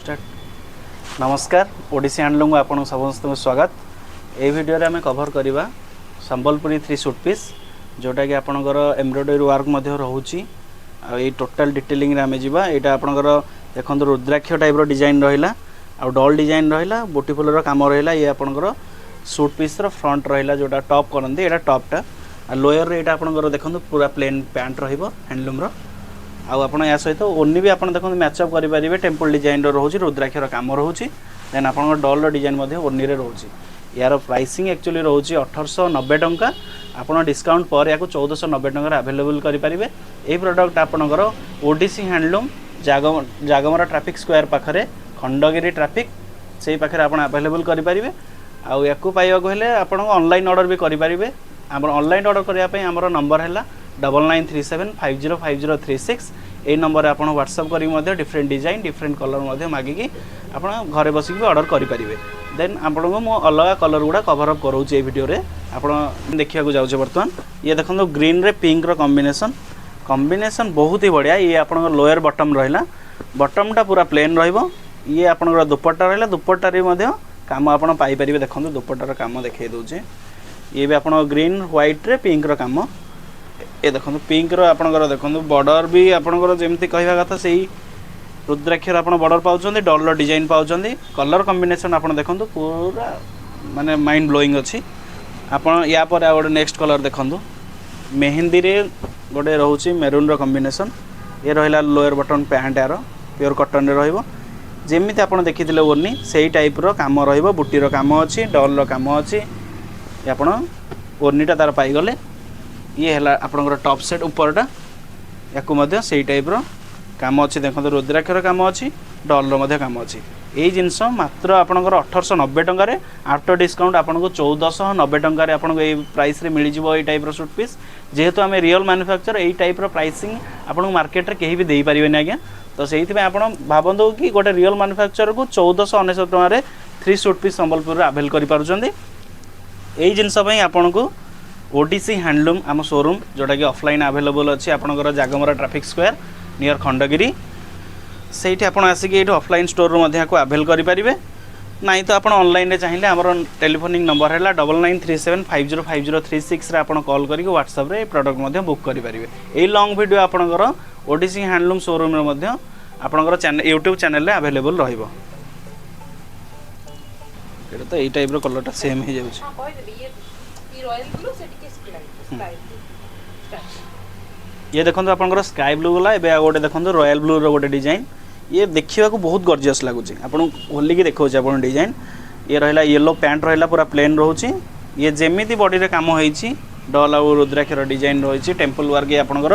Start. ନମସ୍କାର, ଓଡ଼ିଶୀ ହ୍ୟାଣ୍ଡଲୁମ୍କୁ ଆପଣଙ୍କୁ ସମସ୍ତଙ୍କୁ ସ୍ୱାଗତ। ଏଇ ଭିଡ଼ିଓରେ ଆମେ କଭର୍ କରିବା ସମ୍ବଲପୁରୀ ଥ୍ରୀ ସୁଟ୍ ପିସ୍, ଯେଉଁଟାକି ଆପଣଙ୍କର ଏମ୍ବ୍ରଏଡରୀ ୱାର୍କ ମଧ୍ୟ ରହୁଛି। ଆଉ ଏଇ ଟୋଟାଲ୍ ଡିଟେଲିଂରେ ଆମେ ଯିବା। ଏଇଟା ଆପଣଙ୍କର ଦେଖନ୍ତୁ, ରୁଦ୍ରାକ୍ଷ ଟାଇପ୍ର ଡିଜାଇନ୍ ରହିଲା ଆଉ ଡଲ୍ ଡିଜାଇନ୍ ରହିଲା, ବୁଟି ଫୁଲର କାମ ରହିଲା। ଇଏ ଆପଣଙ୍କର ସୁଟ୍ ପିସ୍ର ଫ୍ରଣ୍ଟ ରହିଲା, ଯେଉଁଟା ଟପ୍ କରନ୍ତି, ଏଇଟା ଟପ୍ଟା। ଆଉ ଲୋୟରରେ ଏଇଟା ଆପଣଙ୍କର ଦେଖନ୍ତୁ, ପୁରା ପ୍ଲେନ୍ ପ୍ୟାଣ୍ଟ ରହିବ ହ୍ୟାଣ୍ଡଲୁମ୍ର। ଆଉ ଆପଣ ୟା ସହିତ ଓନି ବି ଆପଣ ଦେଖନ୍ତୁ ମ୍ୟାଚଅପ୍ କରିପାରିବେ। ଟେମ୍ପଲ୍ ଡିଜାଇନ୍ର ରହୁଛି, ରୁଦ୍ରାକ୍ଷର କାମ ରହୁଛି, ଦେନ୍ ଆପଣଙ୍କ ଡଲ୍ର ଡିଜାଇନ୍ ମଧ୍ୟ ଓନିରେ ରହୁଛି। ୟାର ପ୍ରାଇସିଂ ଆକ୍ଚୁଆଲି ରହୁଛି 1890 ଟଙ୍କା। ଆପଣ ଡିସକାଉଣ୍ଟ ପରେ ୟାକୁ 1490 ଟଙ୍କାରେ ଆଭେଲେବୁଲ୍ କରିପାରିବେ। ଏଇ ପ୍ରଡ଼କ୍ଟ ଆପଣଙ୍କର Odissi handloom, Jagamara traffic square ପାଖରେ, ଖଣ୍ଡଗିରି ଟ୍ରାଫିକ୍ ସେଇ ପାଖରେ ଆପଣ ଆଭେଲେବୁଲ୍ କରିପାରିବେ। ଆଉ ୟାକୁ ପାଇବାକୁ ହେଲେ ଆପଣ ଅନଲାଇନ୍ ଅର୍ଡ଼ର ବି କରିପାରିବେ। ଆମର ଅନଲାଇନ୍ ଅର୍ଡ଼ର କରିବା ପାଇଁ ଆମର ନମ୍ବର ହେଲା 9937505036। ଏଇ ନମ୍ବରରେ ଆପଣ ହ୍ୱାଟ୍ସଆପ୍ କରିକି ମଧ୍ୟ ଡିଫରେଣ୍ଟ ଡିଜାଇନ୍, ଡିଫରେଣ୍ଟ କଲର୍ ମଧ୍ୟ ମାଗିକି ଆପଣ ଘରେ ବସିକି ବି ଅର୍ଡ଼ର କରିପାରିବେ। ଦେନ୍ ଆପଣଙ୍କୁ ମୁଁ ଅଲଗା କଲର୍ ଗୁଡ଼ା କଭର୍ ଅପ୍ କରାଉଛି ଏଇ ଭିଡ଼ିଓରେ। ଆପଣ ଦେଖିବାକୁ ଯାଉଛି ବର୍ତ୍ତମାନ, ଇଏ ଦେଖନ୍ତୁ, ଗ୍ରୀନ୍ରେ ପିଙ୍କର କମ୍ବିନେସନ୍। କମ୍ବିନେସନ୍ ବହୁତ ହି ବଢ଼ିଆ। ଇଏ ଆପଣଙ୍କ ଲୋୟର ବଟମ୍ ରହିଲା, ବଟମ୍ଟା ପୁରା ପ୍ଲେନ୍ ରହିବ। ଇଏ ଆପଣଙ୍କର ଦୁପଟ୍ଟା ରହିଲା। ଦୁପଟ୍ଟାରେ ବି ମଧ୍ୟ କାମ ଆପଣ ପାଇପାରିବେ। ଦେଖନ୍ତୁ, ଦୁପଟ୍ଟାର କାମ ଦେଖାଇ ଦେଉଛି। ଇଏ ବି ଆପଣ ଗ୍ରୀନ୍ ହ୍ୱାଇଟ୍ରେ ପିଙ୍କର କାମ। ଏ ଦେଖନ୍ତୁ, ପିଙ୍କର ଆପଣଙ୍କର ଦେଖନ୍ତୁ ବର୍ଡ଼ର ବି ଆପଣଙ୍କର ଯେମିତି କହିବା କଥା, ସେଇ ରୁଦ୍ରାକ୍ଷର ଆପଣ ବର୍ଡ଼ର ପାଉଛନ୍ତି, ଡଲ୍ର ଡିଜାଇନ୍ ପାଉଛନ୍ତି। କଲର୍ କମ୍ବିନେସନ୍ ଆପଣ ଦେଖନ୍ତୁ, ପୁରା ମାନେ ମାଇଣ୍ଡ ବ୍ଲୋଇଂ ଅଛି। ଆପଣ ୟା ପରେ ଆଉ ଗୋଟେ ନେକ୍ସଟ କଲର୍ ଦେଖନ୍ତୁ। ମେହେନ୍ଦୀରେ ଗୋଟେ ରହୁଛି ମେରୁନ୍ର କମ୍ବିନେସନ୍। ଇଏ ରହିଲା ଲୋୟର ବଟନ୍ ପ୍ୟାଣ୍ଟ ୟାର, ପିଓର କଟନ୍ରେ ରହିବ। ଯେମିତି ଆପଣ ଦେଖିଥିଲେ ଓନି, ସେଇ ଟାଇପ୍ର କାମ ରହିବ। ବୁଟିର କାମ ଅଛି, ଡଲ୍ର କାମ ଅଛି। ଇଏ ଆପଣ ଓନିଟା ତାର ପାଇଗଲେ। ଇଏ ହେଲା ଆପଣଙ୍କର ଟପ୍ ସେଟ୍ ଉପରଟା। ୟାକୁ ମଧ୍ୟ ସେଇ ଟାଇପ୍ର କାମ ଅଛି। ଦେଖନ୍ତୁ, ରୁଦ୍ରାକ୍ଷର କାମ ଅଛି, ଡଲ୍ର ମଧ୍ୟ କାମ ଅଛି। ଏଇ ଜିନିଷ ମାତ୍ର ଆପଣଙ୍କର 1890 ଟଙ୍କାରେ, ଆଫ୍ଟର ଡିସକାଉଣ୍ଟ ଆପଣଙ୍କୁ 1490 ଟଙ୍କାରେ ଆପଣଙ୍କୁ ଏଇ ପ୍ରାଇସ୍ରେ ମିଳିଯିବ ଏଇ ଟାଇପ୍ର ସୁଟ୍ ପିସ୍। ଯେହେତୁ ଆମେ ରିଅଲ୍ ମାନୁଫ୍ୟାକ୍ଚର, ଏଇ ଟାଇପ୍ର ପ୍ରାଇସିଂ ଆପଣଙ୍କୁ ମାର୍କେଟରେ କେହି ବି ଦେଇପାରିବେନି ଆଜ୍ଞା। ତ ସେଇଥିପାଇଁ ଆପଣ ଭାବନ୍ତୁ କି ଗୋଟେ ରିଅଲ୍ ମାନୁଫ୍ୟାକ୍ଚରକୁ 1499 ଟଙ୍କାରେ ଥ୍ରୀ ସୁଟ୍ ପିସ୍ ସମ୍ବଲପୁରରେ ଆଭେଲ୍ କରିପାରୁଛନ୍ତି। ଏଇ ଜିନିଷ ପାଇଁ ଆପଣଙ୍କୁ ଓଡ଼ିଶୀ ହ୍ୟାଣ୍ଡଲୁମ୍ ଆମ ସୋରୁମ୍, ଯେଉଁଟାକି ଅଫଲାଇନ୍ ଆଭେଲେବୁଲ୍ ଅଛି ଆପଣଙ୍କର Jagamara traffic square near Khandagiri, ସେଇଠି ଆପଣ ଆସିକି ଏଇଠି ଅଫଲାଇନ୍ ଷ୍ଟୋରରୁ ମଧ୍ୟ ୟାକୁ ଆଭେଲ୍ କରିପାରିବେ। ନାଇଁ ତ ଆପଣ ଅନଲାଇନ୍ରେ ଚାହିଁଲେ ଆମର ଟେଲିଫୋନିକ୍ ନମ୍ବର ହେଲା 9937505036ରେ ଆପଣ କଲ୍ କରିକି ହ୍ୱାଟ୍ସଆପ୍ରେ ଏଇ ପ୍ରଡ଼କ୍ଟ ମଧ୍ୟ ବୁକ୍ କରିପାରିବେ। ଏଇ ଲଙ୍ଗ୍ ଭିଡ଼ିଓ ଆପଣଙ୍କର ଓଡ଼ିଶୀ ହ୍ୟାଣ୍ଡଲୁମ୍ ସୋରୁମ୍ରେ ମଧ୍ୟ ଆପଣଙ୍କର ୟୁଟ୍ୟୁବ୍ ଚ୍ୟାନେଲରେ ଆଭେଲେବୁଲ୍ ରହିବ। ଏଇଟା ତ ଏଇ ଟାଇପ୍ର କଲର୍ଟା ସେମ୍ ହେଇଯାଉଛି। ହଁ, କହିଦେବି। ଇଏ ଇ ରୟାଲ ବ୍ଲୁ, ସେ ଟିକେ ସ୍କାଇ ବ୍ଲୁ। ଷ୍ଟାର୍ଟ। ଇଏ ଦେଖନ୍ତୁ, ଆପଣଙ୍କର ସ୍କାଇ ବ୍ଲୁ ଗଲା। ଏବେ ଆଉ ଗୋଟେ ଦେଖନ୍ତୁ, ରୟାଲ ବ୍ଲୁର ଗୋଟେ ଡିଜାଇନ୍। ଇଏ ଦେଖିବାକୁ ବହୁତ ଗର୍ଜିୟସ୍ ଲାଗୁଛି। ଆପଣଙ୍କୁ ଖୋଲିକି ଦେଖାଉଛି ଆପଣ ଡିଜାଇନ୍। ଇଏ ରହିଲା ୟେଲୋ ପ୍ୟାଣ୍ଟ ରହିଲା, ପୁରା ପ୍ଲେନ୍ ରହୁଛି। ଇଏ ଯେମିତି ବଡ଼ିରେ କାମ ହେଇଛି, ଡଲ୍ ଆଉ ରୁଦ୍ରାକ୍ଷର ଡିଜାଇନ୍ ରହିଛି, ଟେମ୍ପଲ୍ ୱାର୍କ। ଇଏ ଆପଣଙ୍କର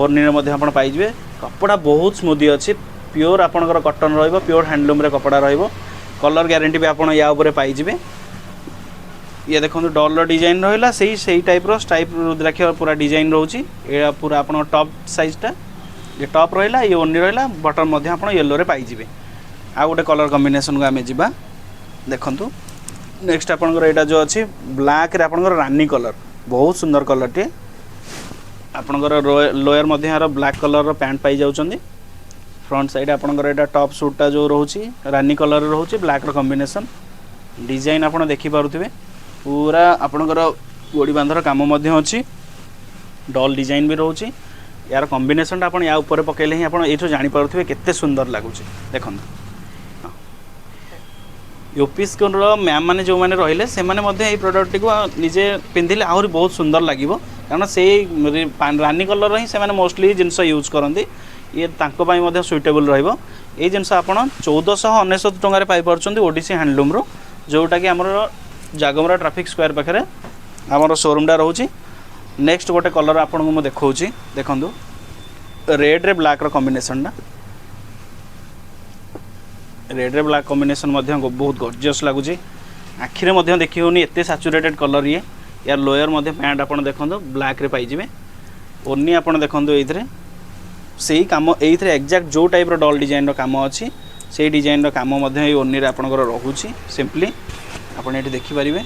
ଓର୍ନିରେ ମଧ୍ୟ ଆପଣ ପାଇଯିବେ। କପଡ଼ା ବହୁତ ସ୍ମୁଦି ଅଛି। ପିଓର ଆପଣଙ୍କର କଟନ୍ ରହିବ, ପିଓର ହ୍ୟାଣ୍ଡଲୁମ୍ରେ କପଡ଼ା ରହିବ। କଲର୍ ଗ୍ୟାରେଣ୍ଟି ବି ଆପଣ ୟା ଉପରେ ପାଇଯିବେ। ଇଏ ଦେଖନ୍ତୁ, ଡଲ୍ର ଡିଜାଇନ୍ ରହିଲା, ସେଇ ସେଇ ଟାଇପ୍ର ଷ୍ଟାଇପ୍ ରୁଦ୍ରାକ୍ଷ ପୁରା ଡିଜାଇନ୍ ରହୁଛି। ଏଇଟା ପୁରା ଆପଣଙ୍କ ଟପ୍ ସାଇଜ୍ଟା। ଇଏ ଟପ୍ ରହିଲା, ଇଏ ଓନି ରହିଲା, ବଟନ୍ ମଧ୍ୟ ଆପଣ ୟେଲୋରେ ପାଇଯିବେ। ଆଉ ଗୋଟେ କଲର୍ କମ୍ବିନେସନ୍କୁ ଆମେ ଯିବା। ଦେଖନ୍ତୁ, ନେକ୍ସଟ ଆପଣଙ୍କର ଏଇଟା ଯେଉଁ ଅଛି, ବ୍ଲାକ୍ରେ ଆପଣଙ୍କର ରାନୀ କଲର୍, ବହୁତ ସୁନ୍ଦର କଲର୍ଟିଏ। ଆପଣଙ୍କର ଲୋୟର ମଧ୍ୟ ଏହାର ବ୍ଲାକ୍ କଲର୍ର ପ୍ୟାଣ୍ଟ ପାଇଯାଉଛନ୍ତି। ଫ୍ରଣ୍ଟ ସାଇଡ଼୍ ଆପଣଙ୍କର ଏଇଟା ଟପ୍ ସୁଟ୍ଟା ଯେଉଁ ରହୁଛି, ରାନୀ କଲର୍ର ରହୁଛି, ବ୍ଲାକ୍ର କମ୍ବିନେସନ୍। ଡିଜାଇନ୍ ଆପଣ ଦେଖିପାରୁଥିବେ, ପୁରା ଆପଣଙ୍କର ଗୋଡ଼ି ବାନ୍ଧର କାମ ମଧ୍ୟ ଅଛି, ଡଲ୍ ଡିଜାଇନ୍ ବି ରହୁଛି। ୟାର କମ୍ବିନେସନ୍ଟା ଆପଣ ୟା ଉପରେ ପକାଇଲେ ହିଁ ଆପଣ ଏଇଠୁ ଜାଣିପାରୁଥିବେ କେତେ ସୁନ୍ଦର ଲାଗୁଛି। ଦେଖନ୍ତୁ, ୟୁପି ସ୍କୁଲର ମ୍ୟାମ୍ ମାନେ ଯେଉଁମାନେ ରହିଲେ, ସେମାନେ ମଧ୍ୟ ଏଇ ପ୍ରଡ଼କ୍ଟଟିକୁ ନିଜେ ପିନ୍ଧିଲେ ଆହୁରି ବହୁତ ସୁନ୍ଦର ଲାଗିବ, କାରଣ ସେଇ ରାନୀ କଲର୍ର ହିଁ ସେମାନେ ମୋଷ୍ଟଲି ଜିନିଷ ୟୁଜ୍ କରନ୍ତି। ଇଏ ତାଙ୍କ ପାଇଁ ମଧ୍ୟ ସୁଇଟେବୁଲ୍ ରହିବ। ଏଇ ଜିନିଷ ଆପଣ 1499 ଟଙ୍କାରେ ପାଇପାରୁଛନ୍ତି ଓଡ଼ିଶୀ ହ୍ୟାଣ୍ଡଲୁମ୍ରୁ, ଯେଉଁଟାକି ଆମର ଜାଗମରା ଟ୍ରାଫିକ୍ ସ୍କୋୟାର ପାଖରେ ଆମର ସୋରୁମ୍ଟା ରହୁଛି। ନେକ୍ସଟ ଗୋଟେ କଲର୍ ଆପଣଙ୍କୁ ମୁଁ ଦେଖାଉଛି। ଦେଖନ୍ତୁ, ରେଡ଼୍ରେ ବ୍ଲାକ୍ର କମ୍ବିନେସନ୍ଟା। ରେଡ଼୍ରେ ବ୍ଲାକ୍ କମ୍ବିନେସନ୍ ମଧ୍ୟ ବହୁତ ଗର୍ଜିୟସ୍ ଲାଗୁଛି। ଆଖିରେ ମଧ୍ୟ ଦେଖି ହେଉନି, ଏତେ ସାଚୁରେଟେଡ୍ କଲର୍ ଇଏ। ୟାର ଲୋୟର ମଧ୍ୟ ପ୍ୟାଣ୍ଟ ଆପଣ ଦେଖନ୍ତୁ ବ୍ଲାକ୍ରେ ପାଇଯିବେ। ଓନି ଆପଣ ଦେଖନ୍ତୁ, ଏଇଥିରେ ସେଇ କାମ, ଏଇଥିରେ ଏକ୍ଜାକ୍ଟ ଯେଉଁ ଟାଇପ୍ର ଡଲ୍ ଡିଜାଇନ୍ର କାମ ଅଛି, ସେଇ ଡିଜାଇନ୍ର କାମ ମଧ୍ୟ ଏଇ ଓନିରେ ଆପଣଙ୍କର ରହୁଛି। ସିମ୍ପଲି ଆପଣ ଏଠି ଦେଖିପାରିବେ,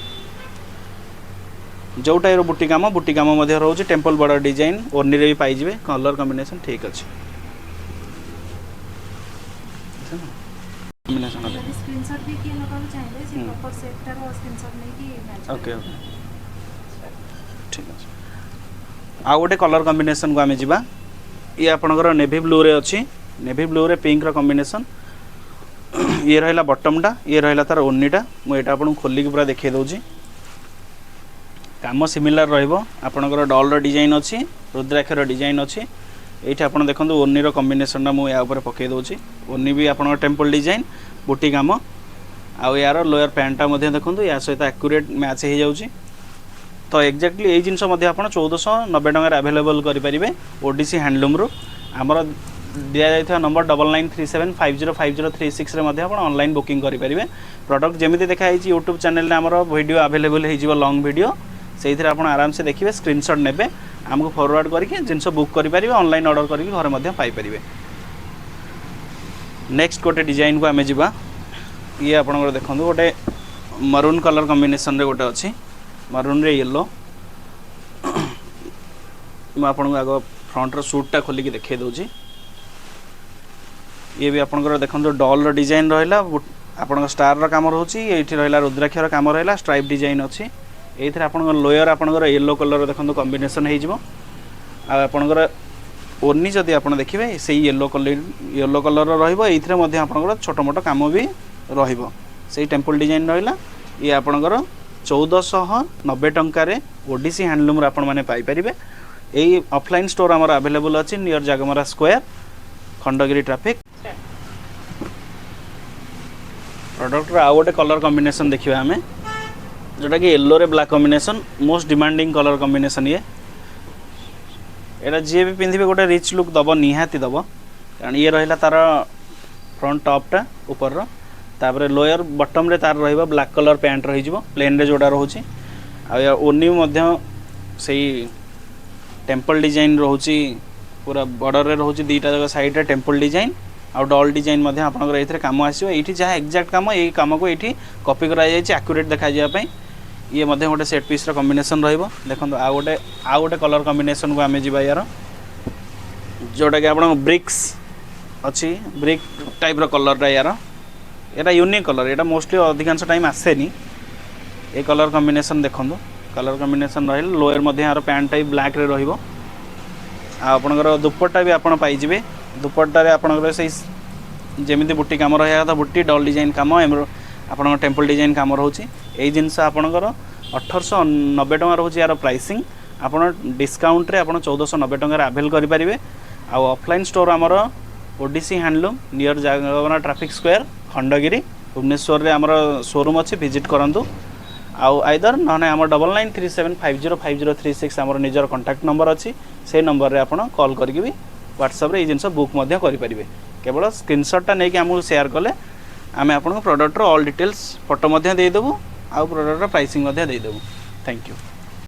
ଯେଉଁ ଟାଇପ୍ର ବୁଟି କାମ, ବୁଟି କାମ ମଧ୍ୟ ରହୁଛି। ଟେମ୍ପଲ୍ ବର୍ଡ଼ର ଡିଜାଇନ୍ ଓନିରେ ବି ପାଇଯିବେ। କଲର୍ କମ୍ବିନେସନ୍ ଠିକ୍ ଅଛି। କମ୍ବିନେସନ୍। ଯଦି ସ୍କ୍ରିନସଟ୍ ବି କିଏ ନେବାକୁ ଚାହିଁବେ, ସେ ପ୍ରପର ସେଟ୍ଟାର ସ୍କ୍ରିନସଟ୍ ନେଇକି ମ୍ୟାଚ୍। ଓକେ, ଠିକ୍ ଅଛି। ଆଉ ଗୋଟେ କଲର୍ କମ୍ବିନେସନ୍କୁ ଆମେ ଯିବା। ଇଏ ଆପଣଙ୍କର ନେଭି ବ୍ଲୁରେ ଅଛି। ନେଭି ବ୍ଲୁରେ ପିଙ୍କର କମ୍ବିନେସନ୍। ଇଏ ରହିଲା ବଟମ୍ଟା, ଇଏ ରହିଲା ତାର ଓନିଟା। ମୁଁ ଏଇଟା ଆପଣଙ୍କୁ ଖୋଲିକି ପୁରା ଦେଖାଇ ଦେଉଛି। କାମ ସିମିଲାର ରହିବ। ଆପଣଙ୍କର ଡଲ୍ର ଡିଜାଇନ୍ ଅଛି, ରୁଦ୍ରାକ୍ଷର ଡିଜାଇନ୍ ଅଛି। ଏଇଠି ଆପଣ ଦେଖନ୍ତୁ, ଓନିର କମ୍ବିନେସନ୍ଟା ମୁଁ ୟା ଉପରେ ପକାଇ ଦେଉଛି। ଓନି ବି ଆପଣଙ୍କର ଟେମ୍ପଲ୍ ଡିଜାଇନ୍, ବୁଟି କାମ। ଆଉ ୟାର ଲୋୟର ପ୍ୟାଣ୍ଟଟା ମଧ୍ୟ ଦେଖନ୍ତୁ, ୟା ସହିତ ଆକ୍ୟୁରେଟ୍ ମ୍ୟାଚ୍ ହେଇଯାଉଛି। ତ ଏକ୍ଜାକ୍ଟଲି ଏଇ ଜିନିଷ ମଧ୍ୟ ଆପଣ 1490 ଟଙ୍କାରେ ଆଭେଲେବଲ୍ କରିପାରିବେ ଓଡିସି ହ୍ୟାଣ୍ଡଲୁମ୍ରୁ। ଆମର ଦିଆଯାଇଥିବା ନମ୍ବର 9937505036ରେ ମଧ୍ୟ ଆପଣ ଅନଲାଇନ୍ ବୁକିଂ କରିପାରିବେ। ପ୍ରଡ଼କ୍ଟ ଯେମିତି ଦେଖାହେଇଛି, ୟୁଟ୍ୟୁବ୍ ଚ୍ୟାନେଲରେ ଆମର ଭିଡ଼ିଓ ଆଭେଲେବଲ୍ ହେଇଯିବ, ଲଙ୍ଗ୍ ଭିଡ଼ିଓ। ସେଇଥିରେ ଆପଣ ଆରାମସେ ଦେଖିବେ, ସ୍କ୍ରିନସଟ୍ ନେବେ, ଆମକୁ ଫରୱାର୍ଡ଼ କରିକି ଜିନିଷ ବୁକ୍ କରିପାରିବେ। ଅନଲାଇନ୍ ଅର୍ଡ଼ର କରିକି ଘରେ ମଧ୍ୟ ପାଇପାରିବେ। ନେକ୍ସଟ ଗୋଟେ ଡିଜାଇନକୁ ଆମେ ଯିବା। ଇଏ ଆପଣଙ୍କର ଦେଖନ୍ତୁ, ଗୋଟେ ମରୁନ୍ କଲର୍ କମ୍ବିନେସନ୍ରେ ଗୋଟେ ଅଛି, ମରୁନ୍ରେ ୟେଲୋ। ମୁଁ ଆପଣଙ୍କୁ ଆଗ ଫ୍ରଣ୍ଟର ସୁଟ୍ଟା ଖୋଲିକି ଦେଖାଇ ଦେଉଛି। ଇଏ ବି ଆପଣଙ୍କର ଦେଖନ୍ତୁ, ଡଲ୍ର ଡିଜାଇନ୍ ରହିଲା, ଆପଣଙ୍କ ଷ୍ଟାରର କାମ ରହୁଛି। ଏଇଠି ରହିଲା ରୁଦ୍ରାକ୍ଷର କାମ ରହିଲା, ଷ୍ଟ୍ରାଇପ୍ ଡିଜାଇନ୍ ଅଛି। ଏଇଥିରେ ଆପଣଙ୍କ ଲୋୟର ଆପଣଙ୍କର ୟେଲୋ କଲର୍ ଦେଖନ୍ତୁ କମ୍ବିନେସନ୍ ହେଇଯିବ। ଆଉ ଆପଣଙ୍କର ଓନି ଯଦି ଆପଣ ଦେଖିବେ, ସେଇ ୟେଲୋ କଲର୍ର ରହିବ। ଏଇଥିରେ ମଧ୍ୟ ଆପଣଙ୍କର ଛୋଟ ମୋଟ କାମ ବି ରହିବ, ସେଇ ଟେମ୍ପଲ୍ ଡିଜାଇନ୍ ରହିଲା। ଇଏ ଆପଣଙ୍କର 1490 ଟଙ୍କାରେ ଓଡିସି ହ୍ୟାଣ୍ଡଲୁମ୍ରେ ଆପଣମାନେ ପାଇପାରିବେ। ଏଇ ଅଫଲାଇନ୍ ଷ୍ଟୋର୍ ଆମର ଆଭେଲେବୁଲ୍ ଅଛି near Jagamara square, Khandagiri traffic. ପ୍ରଡ଼କ୍ଟର ଆଉ ଗୋଟେ କଲର୍ କମ୍ବିନେସନ୍ ଦେଖିବା ଆମେ, ଯେଉଁଟାକି ୟେଲୋରେ black combination, most demanding colour combination ଇଏ। ଏଇଟା ଯିଏ ବି ପିନ୍ଧିବେ, ଗୋଟେ ରିଚ୍ ଲୁକ୍ ଦେବ, ନିହାତି ଦେବ। କାରଣ ଇଏ ରହିଲା ତାର ଫ୍ରଣ୍ଟ ଟପ୍ଟା ଉପରର। ତାପରେ ଲୋୟର ବଟମ୍ରେ ତାର ରହିବ ବ୍ଲାକ୍ କଲର୍ ପ୍ୟାଣ୍ଟ ରହିଯିବ, ପ୍ଲେନ୍ରେ ଯେଉଁଟା ରହୁଛି। ଆଉ ୟା ଓନି ମଧ୍ୟ ସେଇ ଟେମ୍ପଲ୍ ଡିଜାଇନ୍ ରହୁଛି, ପୁରା ବର୍ଡ଼ରରେ ରହୁଛି ଦୁଇଟା ଯାକ ସାଇଡ଼୍ରେ ଟେମ୍ପଲ୍ ଡିଜାଇନ୍ ଆଉ ଡଲ୍ ଡିଜାଇନ୍ ମଧ୍ୟ ଆପଣଙ୍କର ଏଇଥିରେ କାମ ଆସିବ। ଏଇଠି ଯାହା ଏକ୍ଜାକ୍ଟ କାମ, ଏଇ କାମକୁ ଏଇଠି କପି କରାଯାଇଛି ଆକ୍ୟୁରେଟ୍ ଦେଖାଯିବା ପାଇଁ। ଇଏ ମଧ୍ୟ ଗୋଟେ ସେଟ୍ ପିସ୍ର କମ୍ବିନେସନ୍ ରହିବ। ଦେଖନ୍ତୁ, ଆଉ ଗୋଟେ କଲର୍ କମ୍ବିନେସନ୍କୁ ଆମେ ଯିବା ୟାର, ଯେଉଁଟାକି ଆପଣଙ୍କ ବ୍ରିକ୍ସ ଅଛି, ବ୍ରିକ୍ ଟାଇପ୍ର କଲର୍ଟା ୟାର। ଏଇଟା ୟୁନିକ୍ କଲର୍, ଏଇଟା ମୋଷ୍ଟଲି ଅଧିକାଂଶ ଟାଇମ୍ ଆସେନି। ଏ କଲର୍ କମ୍ବିନେସନ୍ ଦେଖନ୍ତୁ, କଲର୍ କମ୍ବିନେସନ୍ ରହିଲେ ଲୋୟର ମଧ୍ୟ ୟାର ପ୍ୟାଣ୍ଟ ଟାଇପ୍ ବ୍ଲାକ୍ରେ ରହିବ। ଆଉ ଆପଣଙ୍କର ଦୁପଟ୍ଟା ବି ଆପଣ ପାଇଯିବେ। ଦୁପଟ୍ଟାରେ ଆପଣଙ୍କର ସେଇ ଯେମିତି ବୁଟି କାମ ରହିବା କଥା, ବୁଟି, ଡଲ୍ ଡିଜାଇନ୍ କାମ, ଆପଣଙ୍କ ଟେମ୍ପଲ୍ ଡିଜାଇନ୍ କାମ ରହୁଛି। ଏଇ ଜିନିଷ ଆପଣଙ୍କର 1890 ଟଙ୍କା ରହୁଛି ୟାର ପ୍ରାଇସିଂ। ଆପଣ ଡିସକାଉଣ୍ଟରେ ଆପଣ 1490 ଟଙ୍କାରେ ଆଭେଲ୍ କରିପାରିବେ। ଆଉ ଅଫଲାଇନ୍ ଷ୍ଟୋର୍ ଆମର Odissi handloom, near Jagamara traffic square, Khandagiri, ଭୁବନେଶ୍ୱରରେ ଆମର ସୋରୁମ୍ ଅଛି। ଭିଜିଟ୍ କରନ୍ତୁ। ଆଉ ଆଇଦର ନହେଲେ ଆମର 9937505036 ଆମର ନିଜର କଣ୍ଟାକ୍ଟ ନମ୍ବର ଅଛି। ସେଇ ନମ୍ବରରେ ଆପଣ କଲ୍ କରିକି ବି ହ୍ୱାଟ୍ସଆପ୍ରେ ଏଇ ଜିନିଷ ବୁକ୍ ମଧ୍ୟ କରିପାରିବେ। କେବଳ ସ୍କ୍ରିନସଟ୍ଟା ନେଇକି ଆମକୁ ସେୟାର କଲେ ଆମେ ଆପଣଙ୍କୁ ପ୍ରଡ଼କ୍ଟର ଅଲ୍ ଡିଟେଲ୍ସ ଫଟୋ ମଧ୍ୟ ଦେଇଦେବୁ ଆଉ ପ୍ରଡ଼କ୍ଟର ପ୍ରାଇସିଂ ମଧ୍ୟ ଦେଇଦେବୁ। Thank you.